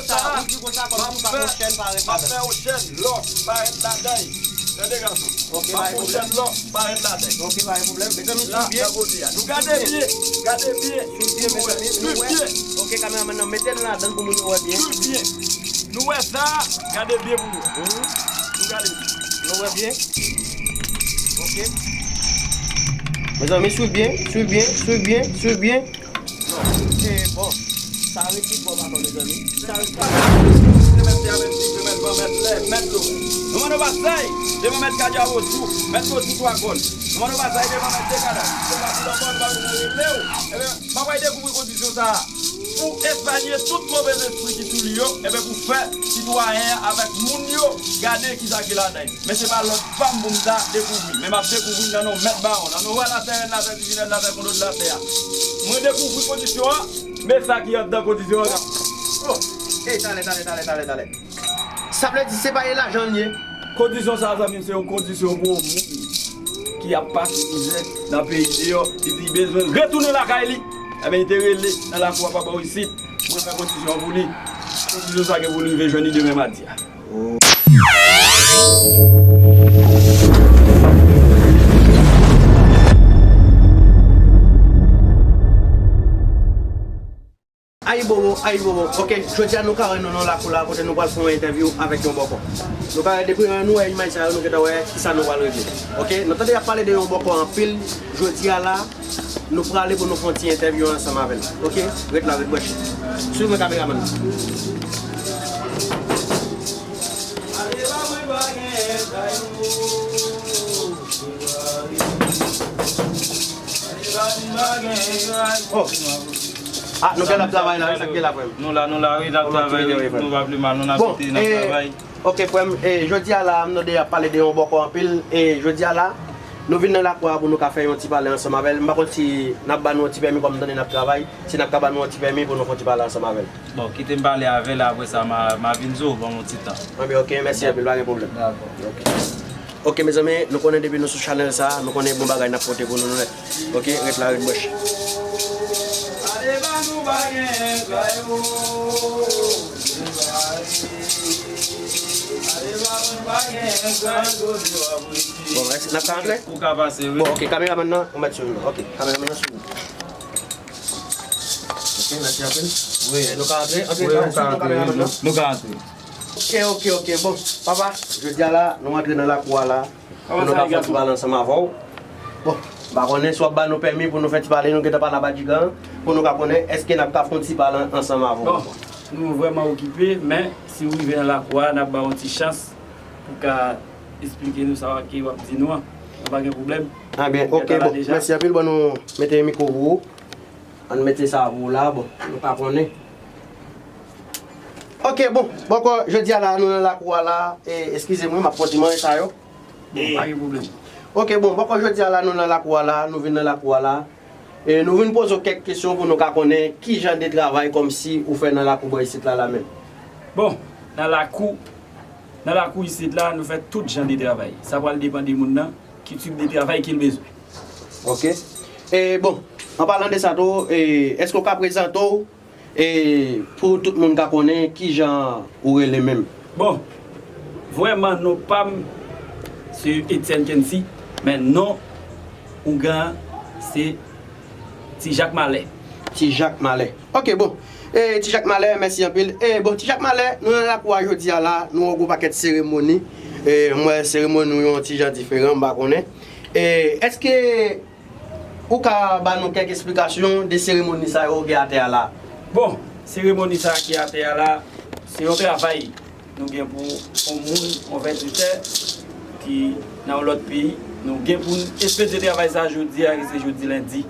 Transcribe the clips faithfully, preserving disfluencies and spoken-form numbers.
Sa, ou di konsa, kòm si ou pa gon chèn parèt ladan. M ap fè yon chèn lò parèt ladan. Tande, gason. Ok, pa gen pwoblèm. M ap fè yon chèn lò parèt ladan. Ok, pa gen pwoblèm. Mezanmi, swiv byen. Jan kote a. Nou gade byen. Gade byen. Swiv byen, mezanmi. Swiv byen. Ok, kameramann nan, mete l ladan l pou moun yo wè byen. Swiv byen. Nou wè sa, gade byen pou nou. Nou gade byen. Nou wè byen. Ok. Mezanmi, swiv byen, swiv byen, swiv byen, swiv byen. Non. E, bon, sa ret pi twò ankò, mezanmi. Sa ret pi twò. Mèt tè a menm, mèt van, mèt lè, mèt lo. Nou mande w pa say devan mèt Kadya Wozou, mèt Wozou twa gòn. Nou mande w pa say devan mèt Dekada. Se pa pou lanmò, nou pa bezwen rele w. Ebyen, m ap al dekouvri kondisyon sa a. Pou epanye tout move lespri ki sou li yo, ebyen, pou fè sitwayen an avèk moun yo gade kisa ki ladan l. Men se pa lòt pa m pou m ta dekouvri. Men m ap dekouvri nan non Mèt Bawon, nan non Wa Latè, Rèn Latè, Divinèl Latè, Kondot Latè a. Mwen dekouvri kondisyon an, men sa ki anndan kondisyon an. Oh, hey, talè, talè, talè, talè, talè. Sa vle di se pa e lajan l ye. Kondisyon sa a, zanmi m, se yon kondisyon pou yon moun ki ap pase mizè nan peyi deyò, epi li bezwen retounen lakay li. Ebyen, li te rele nan lakou a pa bò isit. Mwen fè kondisyon an pou li. Kondisyon sa gen pou li rive jwenn li demen madi a. Ayibobo, ayibobo. Ok, jodi a nou ka wè nou nan lakou la kote nou pral fè yon entèvyou avèk yon bòkò. Nou ka wè depi lè nou wè imaj sa yo, nou gentan wè kisa nou pral regle. Ok, nou tande y ap pale de yon bòkò anpil. Jodi a la, nou prale pou nou fè yon ti entèvyou ansanm avè l. Ok, ret la, ret branche. Swiv mwen, kameramann. Oh. Ah, nou gen ap travay la, wi, sa k gen la, frè m? Nou la, nou la, wi, n ap travay, nou pa pi mal, nou n ap fete, n ap travay. Ok, frè m, e, jodi a la, m tande y ap pale de yon bòkò anpil, e, jodi a la, nou vin nan lakou a pou nou ka fè yon ti pale ansanm avè l. M pa konn si n ap ba nou yon ti pèmi, kòm m tande n ap travay, si n ap ka ba nou yon ti pèmi pou nou fè yon ti pale ansanm avè l. Bon, kite m pale avè l, apre sa, m a, m a vin di w, ban m yon ti tan. Anben, ok, mèsi anpil, pa gen pwoblèm. Dakò. Ok. Ok, mezanmi, nou konnen depi nou sou chanèl sa, nou konnen bon bagay n ap pote pou nou nèt. Ok, ret la, ret branche. Bon, èske n ap ka antre? Ou ka pase, wi. Bon, ok, kameramann nan, ou mèt swiv nou. Ok, kameramann nan swiv nou. Ok, mèsi anpil. Wi. Nou ka antre, antre, wi, nou ka antre, kameramann nan. Nou ka antre. Ok, ok, ok. Bon, papa, jodi a la, nou antre nan lakou a la. Pou nou ka fè yon ti pale ansanm avè w. Bon, m pa konnen si w ap ba nou pèmi pou nou fè ti pale, nou gentan pale a Badjigan, pou nou ka konnen èske n ap ka fè yon ti pale ansanm avè w. Bon, nou vrèman okipe, men si w rive nan lakou a, n ap ba w yon ti chans pou w ka esplike nou sa ke w ap di nou an. Sa pa gen pwoblèm. Anben, ok, bon, mèsi anpil, bon, nou mete mikwo pou ou. Ann mete sa pou ou la, bon, nou pa konnen. Ok, bon, bòkò, jodi a la, nou nan lakou a la, e, eskize mwen, m ap pran ti manje sa yo. Bon, pa gen pwoblèm. Ok, bon, bòkò, jodi a la, nou nan lakou a la, nou vin nan lakou a la. E nou vin poze w kèk kesyon pou nou ka konnen ki jan de travay kòmsi ou fè nan lakou bò isit la, la menm. Bon, nan lakou, nan lakou isit la, nou fè tout jan de travay. Sa pral depann de moun nan, ki tip de travay ke l bezwen. Ok. E bon, an palan de sa tou, e, èske w ka prezante w, e, pou tout moun ka konnen ki jan ou rele menm? Bon, vrèman, non pa m, se Etienne Kency, men non ougan an, se Ti Jak Malè. Ti Jak Malè. Ok, bon. E, Ti Jak Malè, mèsi anpil. E, bon, Ti Jak Malè, nou nan lakou a jodi a la, nou wè yon pakèt seremoni. E, m wè seremoni yo yon ti jan diferan, m pa konnen. E, èske ou ka ba nou kèk esplikasyon de seremoni sa yo ki atè a la? Bon, seremoni sa ki atè a la, se yon travay nou gen pou yon moun, yon vètitè ki nan yon lòt peyi. Nou gen pou n espedye travay sa jodi a, ki se jodi lendi.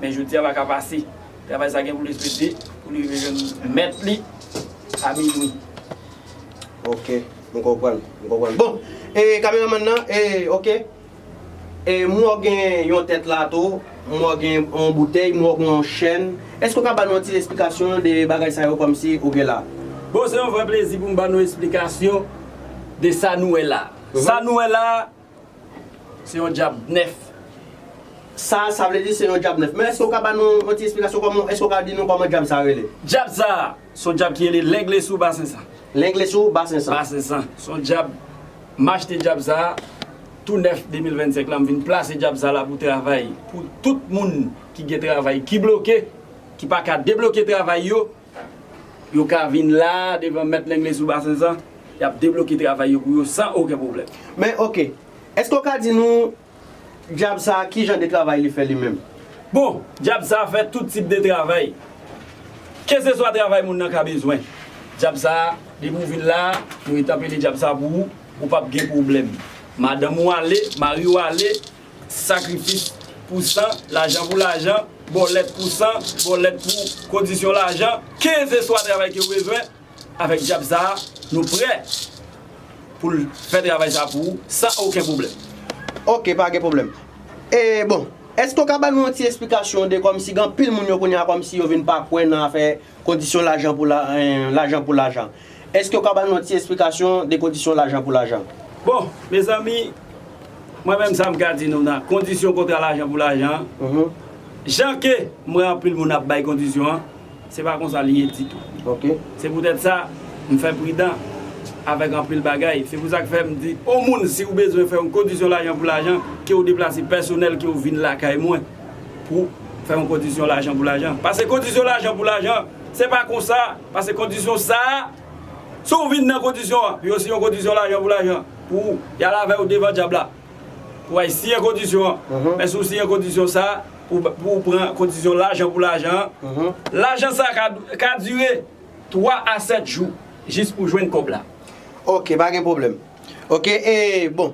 Men jodi a pa ka pase. Travay sa gen pou l espedye, pou li rive jwenn mèt li a minwi. Ok, m konprann, m konprann. Bon, e kameramann nan, e, ok. E, m wè w gen yon tèt la tou, m wè w gen yon boutèy, m wè w gen yon chèn. Èske w ka ba nou yon ti esplikasyon de bagay sa yo kòmsi ou gen la? Bon, se yon vrè plezi pou m ba nou esplikasyon de sa nou wè la. Mhm. Sa nou wè la, se yon djab nèf. Sa, sa vle di se yon djab nèf. Men èske w ka ba nou yon ti esplikasyon kòman, èske w ka di nou kòman djab sa rele? Djab sa, se yon djab ki rele Lenglesou Basen San. Lenglesou Basen San. Basen San. Se yon djab, m achte djab sa tou nèf de mil vennsenk la, m vin plase djab sa la pou travay. Pou tout moun ki gen travay ki bloke, ki pa ka debloke travay yo, yo ka vin la devan mèt Lenglesou Basen San, y ap debloke travay yo pou yo san okenn pwoblèm. Men, oke. Èske w ka di nou djab sa, ki jan de travay li fè li menm? Bon, djab sa fè tout tip de travay. Keseswa travay moun nan ka bezwen. Djab sa, depi w vin la, nou etanpele djab sa pou ou, ou p ap gen pwoblèm. Madanm ou ale, mari w ale, sakrifis pou san, lajan pou lajan, bòlèt pou san, bòlèt pou kondisyon lajan, keseswa travay ke w bezwen, avèk djab sa, nou prè pou l fè travay sa pou ou san okenn pwoblèm. Oke, pa gen pwoblèm. E bon, èske w ka ban nou yon ti esplikasyon de kòmsi gen anpil moun yo kounye a kòmsi yo vin pa kwè nan afè kondisyon lajan pou la, eh, lajan pou lajan? Èske w ka ban nou yon ti esplikasyon de kondisyon lajan pou lajan? Bon, mezanmi, mwen menm sa m ka di nou nan kondisyon kontra lajan pou lajan an, jan ke m wè anpil moun ap bay kondisyon an, se pa konsa li ye ditou. Oke. Se poutèt sa, m fè pridan avèk anpil bagay. Se pou sa k fè m di, yon moun, si w bezwen fè yon kondisyon lajan pou lajan, ke w deplase pèsonèl, ke w vin lakay mwen pou fè yon kondisyon lajan pou lajan. Paske kondisyon lajan pou lajan, se pa konsa. Paske kondisyon sa a, si w vin nan kondisyon an, pou yo siyen yon kondisyon lajan pou lajan, pou y al avè w devan dyab la, pou w al siyen kondisyon an. Men si w siyen kondisyon sa a, pou, pou w pran kondisyon lajan pou lajan an, lajan sa a ka, ka dire twa a sèt jou, jis pou jwenn kòb la. Oke, pa gen pwoblèm. Oke, e bon,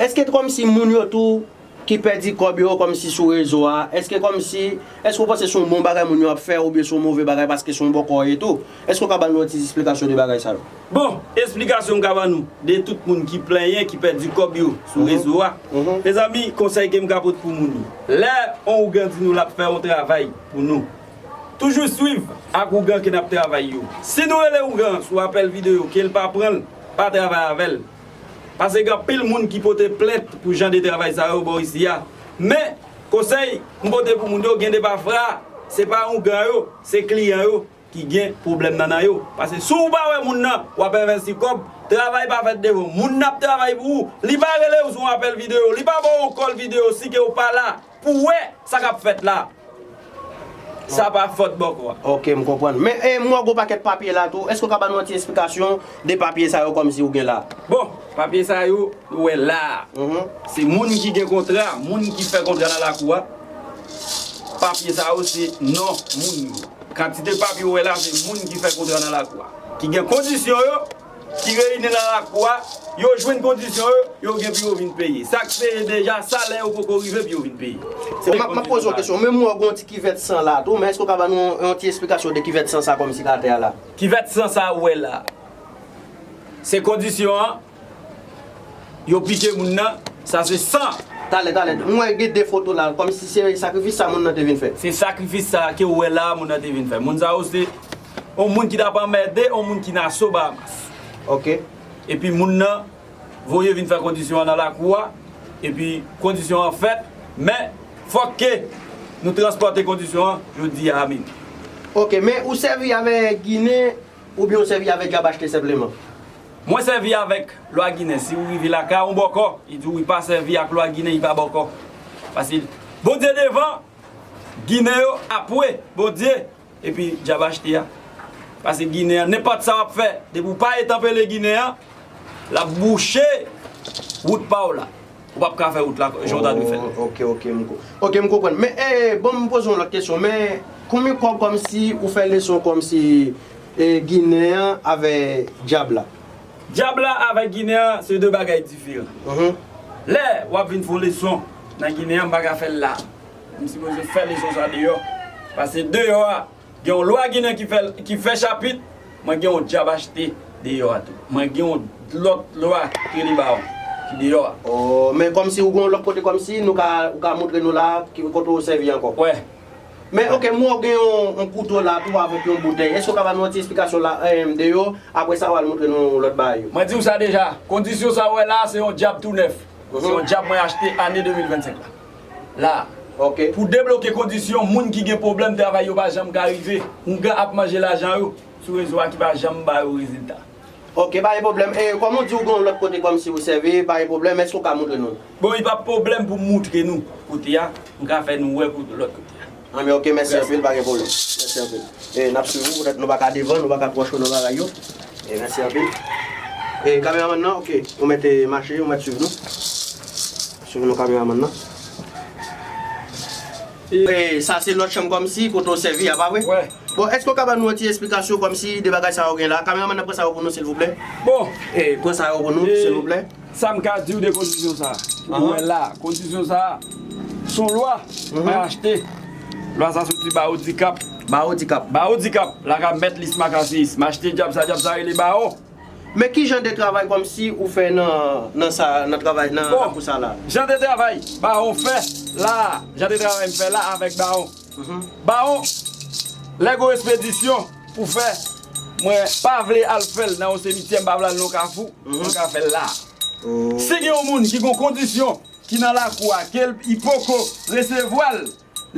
èske kòmsi moun yo tou ki pèdi kòb yo kòmsi sou rezo a, èske kòmsi, èske w panse se yon bon bagay moun yo ap fè oubyen se yon move bagay paske se yon bòkò e tou? Èske w ka ban nou yon ti esplikasyon de bagay sa yo? Bon, esplikasyon m ka ban nou de tout moun ki plenyen, ki pèdi kòb yo sou rezo a. Mezanmi, konsèy ke m ka pote pou moun yo. Lè yon ougan di nou l ap fè yon travay pou nou, toujou swiv ak ougan ke n ap travay yo. Si nou rele ougan sou apèl videyo ke l pa pran l, pa travay avè l. Paske gen anpil moun ki pote plent pou jan de travay sa yo bò isi a. Men, konsèy m pote pou moun yo, gen de pafwa, se pa ougan yo, se kliyan yo ki gen pwoblèm nan nan yo. Paske si w pa wè moun nan, w ap envesti kòb, travay pa fèt devan w. Moun nan ap travay pou ou, li pa rele w sou yon apèl videyo, li pa ba w yon kòl videyo si ke w pa la pou w wè sa k ap fèt la. Sa pa fòt bòkò a. Oke, m konprann. Men, e, m wè w gen yon pakèt papye la tou. Èske w ka ban nou yon ti esplikasyon de papye sa yo kòmsi w gen la? Bon, papye sa yo, ou wè la a, se moun ki gen kontra, moun ki fè kontra nan lakou a. Papye sa yo, se non moun yo. Kantite papye ou wè la, se moun ki fè kontra nan lakou a, ki gen kondisyon yo, ki reyini nan lakou a, yo jwenn kondisyon yo, yo gen pou yo vin peye. Sa k peye deja, salè yo poko rive pou yo vin peye. Se M ap, m ap poze w kesyon. Menm ou gen yon ti kivèt san la tou, men èske w ka ban nou yon ti esplikasyon de kivèt san sa kòmsi k atè a la? Kivèt san sa ou wè la, se kondisyon an, yo pike moun nan, sa se san. Talè, talè. M wè gen de foto la, kòmsi se sakrifis sa moun nan te vin fè. Se sakrifis sa ke ou wè la, moun nan te vin fè. Moun sa yo se yon moun ki t ap anmède yon moun ki nan Aso Bahamas. Oke. Epi moun nan voye vin fè kondisyon an nan lakou a, epi kondisyon an fèt, men fòk ke nou transpòte kondisyon an jodi a menm. Oke, men ou sèvi avè ginen oubyen ou sèvi avè djab achte senpleman? Mwen sèvi avèk lwa ginen. Si ou rive lakay yon bòkò, li di w li pa sèvi ak lwa ginen, li pa bòkò. Paske Bondye devan, ginen yo apre Bondye, epi djab achte a. Paske ginen an, nenpòt sa w ap fè, depi w pa etanpele ginen an, l ap bouche wout pa w la. Ou p ap ka fè wout la jan w ta dwe fè l. Oh, oke, oke, m ko-, oke, m konprann. Men, e, bon, m poze yon lòt kesyon. Men, konbyen kòb kòmsi ou fè leson kòmsi, e, ginen an avè djab la? Djab la avèk ginen an, se de bagay diferan. Lè w ap vin fè yon leson nan ginen an, m pa ka fè l la. M sipoze fè leson sa deyò. Paske deyò a, gen yon lwa ginen ki fè, ki fè chapit, mwen gen yon djab achte deyò a tou. Mwen gen yon lòt lwa ki rele bawon ki deyò a. Oh, men kòmsi ou gen yon lòt kote kòmsi nou ka, ou ka montre nou la ki kote ou sèvi ankò. Wè. Men, oke, m wè w gen yon, yon kouto la tou avèk yon boutèy. Èske w ka ban nou yon ti esplikasyon la, eh, de yo? Apre sa, w al montre nou lòt bagay yo. Mwen di w sa deja. Kondisyon sa w wè la, se yon djab tou nèf. Se yon djab mwen achte ane de mil vennsenk la. La, Ok. Pou debloke kondisyon moun ki gen pwoblèm travay yo pa janm ka rive. Oungan ap manje lajan yo sou rezo a ki pa janm ba yo rezilta. Ok, pa gen pwoblèm. E kòm ou di ou gen yon lòt kote kòmsi ou sèvi, pa gen pwoblèm, èske ou ka montre nou? Bon, li pa pwoblèm pou m moutre nou kote a, m ka fè nou wè kote lòt kote a. Anben ok, mèsi anpil, pa gen pwoblèm. Mèsi anpil. E n ap swiv ou, poutèt nou pa ka devan, nou pa ka twò cho nan bagay yo. E mèsi anpil. E kameramann nan, ok, ou mèt mache, ou mèt swiv nou. Swiv nou kameramann nan. E sa se lòt chanm kòmsi kote w sèvi a, pa vre? Wè. Bon, èske w ka ban nou yon ti esplikasyon kòmsi de bagay sa yo gen la? Kameramann nan pran sa yo pou nou silvouplè. Bon. E pran sa yo pou nou silvouplè. Sa m ka di w de kondisyon sa a. Ou wè la, kondisyon sa a, s on lwa mwen achte. Lwa sa soti Bawo Dikap. Bawo Dikap. Bawo Dikap, la ka mèt lis makaseyis. M achte djab sa, djab sa rele Bawo. Men ki jan de travay kòmsi ou fè nan nan sa nan travay nan lakou sa la? Jan de travay Bawo fè la a, jan de travay m fè la avèk Bawo. Bawo, lè gon espedisyon pou fè, mwen pa vle al fè l nan yon semityè, m pa vle al nan yon kafou, mwen ka fè l la a. Si gen yon moun ki gon kondisyon ki nan lakou a ke l i poko resevwa l,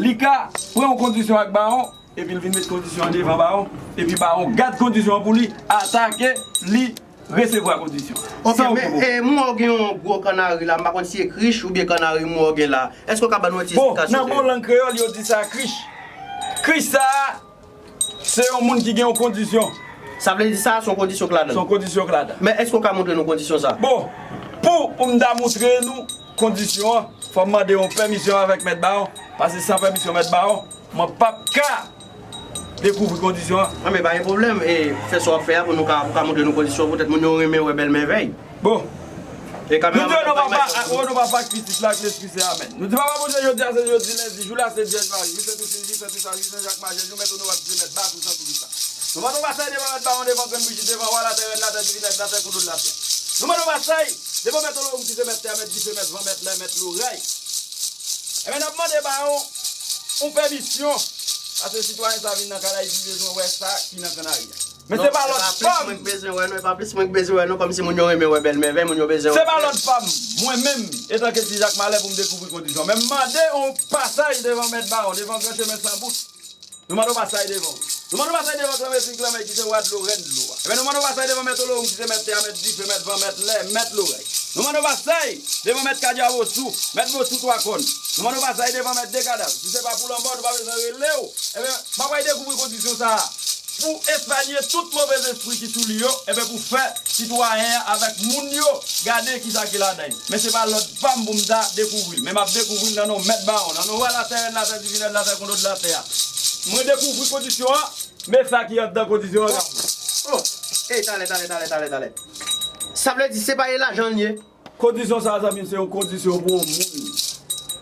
li ka pran yon kondisyon ak Bawo, epi l vin met kondisyon an devan Bawo, epi Bawo gad kondisyon an pou li, atake li, resevwa kondisyon. Ok, men e, m wè w gen yon gwo kannari la, m pa konn si se krich oubyen kannari m wè w gen la. Èske w ka ban nou yon ti esplikasyon? Bon, nan bon lang kreyòl, yo di sa krich. Krich sa a, se yon moun ki gen yon kondisyon. Sa vle di sa, se yon kondisyon k ladan l. Se yon kondisyon k ladan. Men èske w ka montre nou kondisyon sa a? Bon, pou, pou m ta montre nou kondisyon an, fò m mande yon pèmisyon avèk mèt Bawo, paske san pèmisyon mèt Bawo, mwen p ap ka dekouvri kondisyon an. Anben, pa gen pwoblèm. E, fè sa w ap fè a pou nou ka, pou ka montre nou kondisyon an. Poutèt moun yo renmen wè bèl mèvèy. Bon. E kameramann nan pa imaj yo pou nou. Nou di, nou papa ak pitit la, ak Lespri Sen, amèn. Nou di, Papa Bondye, jodi a, se jodi lendi, jou la, se Vyèj Mari, jou Sent Sis, jou Sent Sis, jou Sen Jak Majè, jou Mèt Onorab, jou Mèt Batou, Sent Lis la. Nou mande w pasay devan Mèt Bawon, devan Grann Brigid, devan Wa Latè, Rèn Latè, Divinèt Latè, Koudòd Latè. Nou mande w pasay devan Mèt Olowoum ki se Mèt tè a, Mèt dife, Mèt van, Mèt lè, Mèt loray. Ebyen, n ap mande ba w yon pèmisyon, paske sitwayen sa vin nan kay la, li di bezwen wè sa ki nan kannari a. Men se pa lòd pa m. Mwen k bezwen wè non, e pa plis mwen k bezwen wè non, kòmsi moun yo renmen wè bèl mèvèy, moun yo bezwen wè. Se pa lòd pa m, mwen menm, etanke Ti Jak Malè, pou m dekouvri kondisyon. Men m mande yon pasaj devan Mèt Bawon, devan gran chemen san bout. Nou mande w pasaj devan. Nou mande w pasaj devan Klanmezin Klanmey ki se wa dlo, rèn dlo a. Ebyen, nou mande w pasaj devan Mèt Olowoum ki se Mèt tè a, Mèt dife, Mèt van, Mèt lè, Mèt loray. Nou mande w pasaj devan Mèt Kadya Bosou, Mèt Bosou Twa Kòn. Nou mande w pasaj devan Mèt Dekadav. Si se pa pou lanmò, nou pa bezwen rele w. Ebyen, m ap al dekouvri kondisyon sa a. Pou espanye tout move lespri ki sou li yo, ebyen, pou fè sitwayen an avèk moun yo gade kisa ki ladan l. Men se pa lòd pa m pou m ta dekouvri l. Men m ap dekouvri l nan non Mèt Bawon, nan non Wa Latè, Rèn Latè, Divinèt Latè, Koudòd Latè a. Mwen dekouvri kondisyon an, men sa ki anndan kondisyon an ka fè. Oh! Ey, talè, talè, talè, talè, talè. Sa vle di se pa e lajan l ye? Kondisyon sa a, zanmi m, se yon kondisyon pou yon moun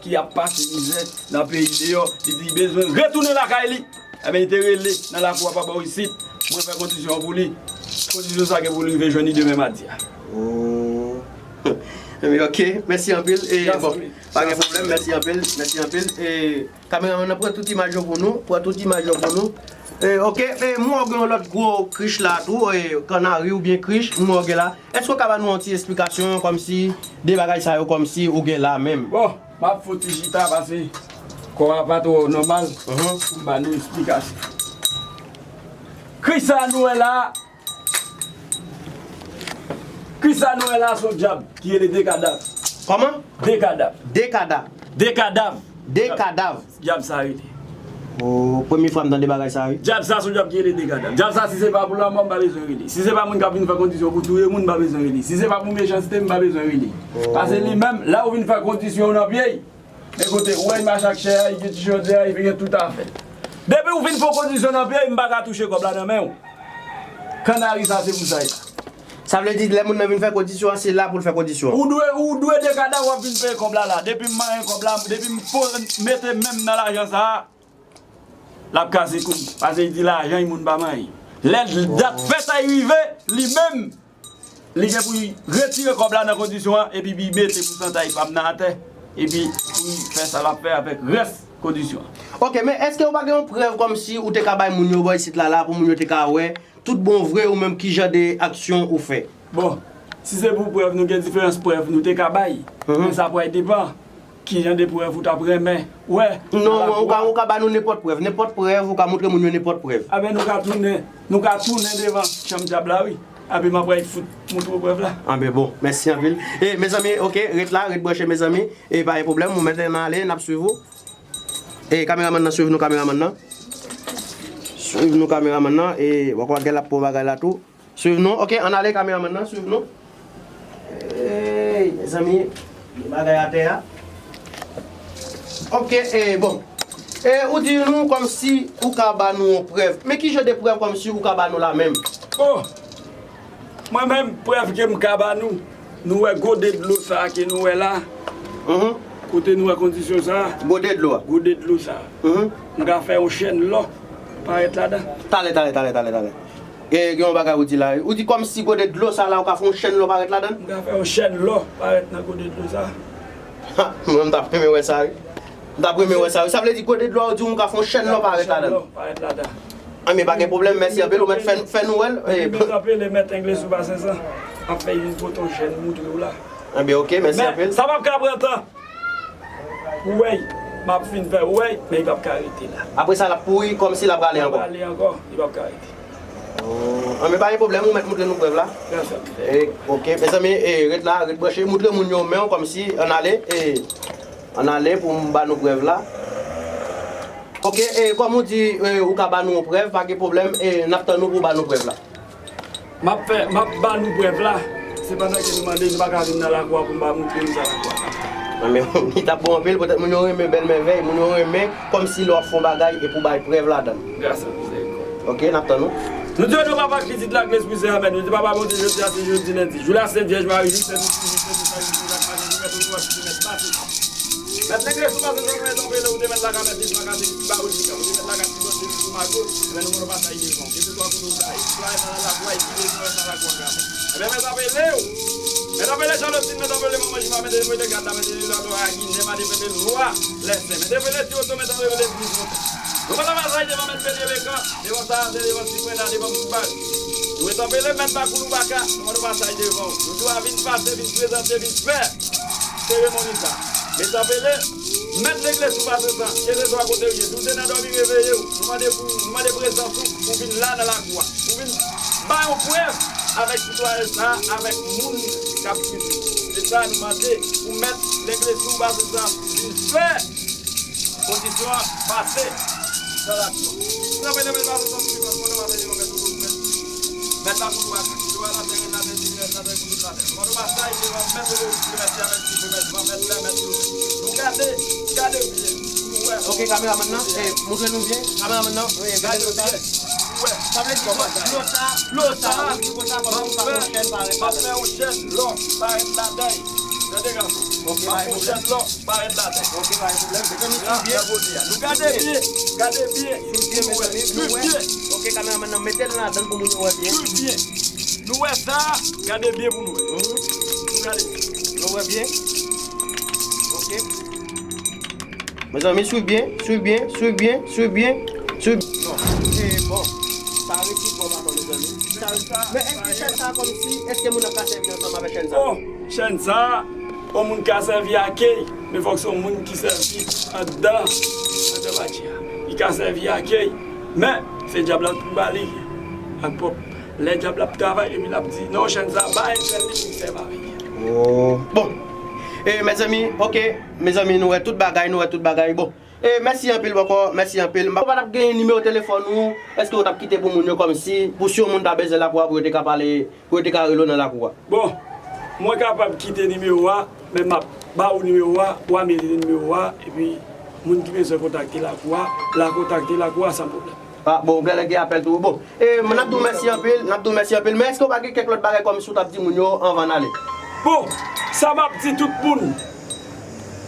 ki ap pase mizè nan peyi deyò. Li di li bezwen retounen lakay li. Ebyen, li te rele nan lakou a pa bò isit. Mwen fè kondisyon an pou li. Kondisyon sa a gen pou l rive jwenn li demen madi a. Oh. Ebyen, ok. Mèsi anpil. E, bon, pa gen pwoblèm. Mèsi anpil. Mèsi anpil. E, kameramann nan, pran tout imaj yo pou nou. Pran tout imaj yo pou nou. E, ok. E, m wè w gen yon lòt gwo krich la tou. E, kannari oubyen krich, m wè w gen la. Èske w ka ban nou yon ti esplikasyon kòmsi de bagay sa yo kòmsi ou gen la menm? Bon, m ap fè yon ti chita paske kò a pa twò nòmal pou m ba nou esplikasyon. Kisa nou wè la? Kisa nou wè la se yon dyab ki rele Dekadav. Kòman? Dekadav. Dekadav. Dekadav. Dekadav. Dyab sa rele. Oh, premye fwa m tande bagay sa wi. Dyab sa se yon dyab ki rele Dekadav. Dyab sa si se pa pou lanmò m pa bezwen rele. Si se pa moun k ap vin fè kondisyon pou touye moun m pa bezwen rele. Si se pa pou mechanste m pa bezwen rele. Paske li menm, lè ou vin fè kondisyon w nan pye l, men kote ou wè l mache ak chè a, li gen ti chòdyè a, li gen tout afè l. Depi ou vin fè yon kondisyon nan pye l, m pa ka touche kòb la nan men w. Kannari sa se pou sa l ye. Sa vle di lè moun nan vin fè kondisyon an, se la pou l fè kondisyon an. Ou dwe, ou dwe Dekadav w ap vin peye kòb la la. Depi m manyen kòb la, depi m po, mete men m nan lajan sa a, l ap kase kou m. Paske li di lajan l moun pa manyen. Lè dat fèt la rive, li menm, li gen pou l retire kòb la nan kondisyon an, epi li mete pousantay pa m nan atè, epi pou l fè sa l ap fè avèk rès kondisyon an. Ok, men èske ou pa gen yon prèv kòmsi ou te ka bay moun yo bò isit la la pou moun yo te ka wè tout bon vre ou menm ki jan de aksyon ou fè? Bon, si se pou prèv, nou gen diferans prèv nou te ka bay. Men sa pral depann Ki jan de prèv ou t ap renmen wè? Non, ou ka, ou ka ba nou nenpòt prèv. Nenpòt prèv, ou ka montre moun yo nenpòt prèv. Aben, nou ka tounen, nou ka tounen devan chanm dyab la, wi. Api m ap pral fout montre w prèv la. Anben, bon, mèsi anpil. E, mezanmi, oke, ret la, ret branche, mezanmi. E, pa gen pwoblèm, ou mèt ann ale, n ap swiv ou. E, kameramann nan, swiv nou, kameramann nan. Swiv nou, kameramann nan. E, w a kwè gen l ap pran bagay la tou. Swiv nou. Oke, ann ale, kameramann nan, swiv nou. Ey, mezanmi, gen bagay atè a. Oke, e, bon. E, ou di nou kòmsi ou ka ba nou yon prèv. Men ki jan de prèv kòmsi ou ka ba nou la menm? Oh! Mwen menm, prèv ke m ka ba nou, nou wè gode dlo sa a ke nou wè la, kote nou wè kondisyon sa a, gode dlo a, gode dlo sa a, m ka fè yon chèn lò parèt ladan. Talè, talè, talè, talè, talè. Gen, gen yon bagay ou di la, wi. Ou di kòmsi gode dlo sa la, ou ka fè yon chèn lò parèt ladan l? M ka fè yon chèn lò parèt nan gode dlo sa. Ha, mwen, m t ap renmen wè sa, wi. M t ap renmen wè sa, wi. Sa vle di gode dlo a, ou di m ka fè yon chèn lò parèt ladan l? Parèt ladan. Anben, pa gen pwoblèm, mèsi anpil, ou mèt fè, fè nou wè l. E, mèt anpele, mèt Englesou pa sensan. Ap fè yon foto chèn moutre w la. Anben, oke, mèsi anpil. Men, sa p ap ka pran tan. Ou wè, m ap fin fè, ou wè, men li p ap ka rete la. Apre sa, l ap kouri kòmsi l ap rale ankò. L ap rale ankò, li p ap ka rete. Oh, anben, pa gen pwoblèm, ou mèt montre nou prèv la. Gras a Bondye. E, oke, mezanmi, e, ret la, ret branche, montre moun yo men w kòmsi, ann ale, e, ann ale pou m ba nou prèv la. Oke, e, kòm ou di, e, ou ka ba nou yon prèv, pa gen pwoblèm, e, n ap tann ou pou w ba nou prèv la. M ap fè, m ap ba nou prèv la. Se pandan ke nou mande, nou pa ka vin nan lakou a pou m pa montre nou sa lakou a ka fè. Anben, li t ap bon anpil, poutèt moun yo renmen bèl mèvèy, moun yo renmen kòmsi lè w ap fè yon bagay epi w bay prèv ladan l. Gras a mizèrikòd. Oke, n ap tann ou. Nou di o non Papa, Pitit la, Lespri Sen, amèn. Nou di Papa Bondye, jodi a se jodi lendi. Jou Lasent Vyèj Mari, jou Sent Espri, jou Sent Espri, Sent Mari, nou mèt pase. Mèt legliz ou pase zòn mwen tanpe lè ou te mèt lakay mèt legliz lakay mèt legliz ba ou chita ou te mèt lakay ti bòs legliz ou mago. Ebyen nou mande w pa sa ide fon keseswa kote ou ta ye si w ta ye nan lakou a epi legliz ou nan lakou a ka fè. Ebyen mèt apele ou mèt apele Jalotin mèt apele manman jima mèt apele gad la mèt apele ladò a ginen mèt apele lwa lèsen mèt apele ti oto mèt apele legliz montan. Nou pa ta pa sa ide fon mèt pede lekan devan sa a se devan ti frè la devan tout bagay. Nou mèt apele mèt bakoulou baka nou mande w pa sa ide fon nou di w a vin pase vin prezante vin fè. Seremoni sa. Mèt apele, mèt legliz ou pase san, keseswa kote w ye, si w te nan dòmi reveye w, nou mande pou, nou mande prezans ou pou vin la nan lakou a, pou vin bay yon prèv avèk sitwayen sa, avèk moun k ap swiv li. Se sa nou mande pou mèt legliz ou pase san vin fè. Kondisyon an pase nan lakou a. Mwen mele men pa sou sòt ki fè mwen pa mele mwen mèt ou mèt mèt la pou nou ak ki dwa la tè rèn la tè di rèn la tè pou tout la tè mwen nou pa sa ide mwen mèt ou mèt tè mèt ki mèt van mèt lè mèt yo nou gade gade byen pou nou wè. Ok kameramann nan, eh, montre nou byen kameramann nan, eh, gade nou byen pou wè. Sa vle di dlo sa, dlo sa ou di konsa kòm si pa yon chèn parèt ladan. M ap fè yon chèn lò parèt ladan. Tande gason. M ap fè yon chèn lò. Parèt ladan. Ok, pa gen pwoblèm. Mezanmi, swiv byen. Nou gade byen, gade byen. Swiv byen, mezanmi. Swiv byen. Ok, kameramann nan, mete l ladan l pou moun yo wè byen. Swiv byen. Nou wè sa, gade byen pou nou wè. Nou gade. Nou wè byen. Ok. Mezanmi, swiv byen, swiv byen, swiv byen, swiv byen, swiv. Non. E bon. Sa resi twò ankò, mezanmi. Men èske chèn sa kòmsi, èske moun ap ka sèvi ansanm avèk chèn sa? Bon, chèn sa, yon moun ka sèvi akèy, men fòk se yon moun ki sèvi anndan, anndan matye a. Li ka sèvi akèy, men se dyab la k pou ba li ak pòp. Lè dyab la ap travay, epi l ap di, non, chèn sa, ba entèl li pou l sèvi avèk. Oh, bon. E, mezanmi, ok, mezanmi, nou wè tout bagay, nou wè tout bagay. Bon. E, mèsi anpil ankò, mèsi anpil. M pa, ou pa t ap gen nimewo telefòn ou, èske ou t ap kite pou moun yo kòmsi, pou si yon moun ta bezwen lakou a, pou yo te ka pale, pou yo te ka rele w nan lakou a? Bon, mwen kapab kite nimewo a, men m ap ba ou nimewo a, w a mete nimewo a, epi moun ki bezwen kontakte lakou a, l a kontakte lakou a san pwoblèm. Ah, bon, genlè gen apèl tou. Bon, e, n ap di w mèsi anpil, n ap di w mèsi anpil, men èske w pa gen kèk lòt bagay kòmsi w t ap di moun yo anvan n ale? Bon, sa m ap di tout moun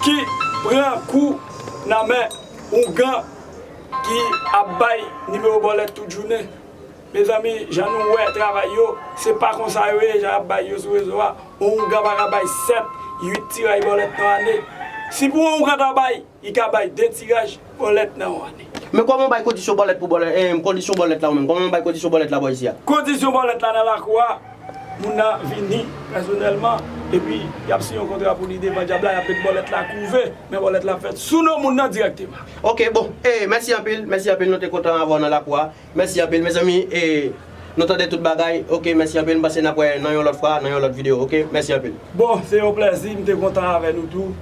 ki pran kou nan men ougan ki ap bay nimewo bòlèt tout jounen. Mezanmi, jan nou wè travay yo, se pa konsa yo ye, jan y ap bay yo sou rezo a. Yon ougan pa ka bay sèt, uit tiraj bòlèt nan ane. Si pou yon ougan ta bay, li ka bay de tiraj bòlèt nan yon ane. Men kòman w bay kondisyon bòlèt pou bòlèt, eh, kondisyon bòlèt la ou menm? Kòman w bay kondisyon bòlèt la bò isi a? Kondisyon bòlèt la nan lakou a, moun nan vini pèsonèlman, Epi, y ap siyen yon kontra pou li devan dyab la, y ap met bòlèt la kouve, men bòlèt la fèt sou non moun nan dirèkteman. Ok, bon, e mèsi anpil, mèsi anpil, nou te kontan avè w nan lakou a. Mèsi anpil, mezanmi, e nou tande tout bagay. Ok, mèsi anpil, m panse n ap wè nan yon lòt fwa, nan yon lòt videyo, ok? Mèsi anpil. Bon, se yon plèzi, m te kontan avè nou tou.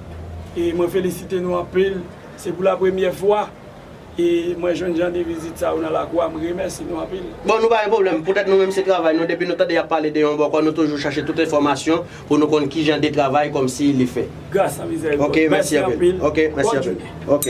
E mwen felisite nou anpil. Se pou la premyè fwa. E mwen jwenn jan de vizit sa yo nan lakou a, m remèsi nou anpil. Bon, nou pa gen pwoblèm. Poutèt nou menm se travay nou, depi nou tande y ap pale de yon bòkò, nou toujou chache tout enfòmasyon pou nou konn kijan de travay kòmsi li fè. Gras a mizèrikòd. Ok, mèsi anpil. Ok, mèsi Bòn anpil. jounen. Ok.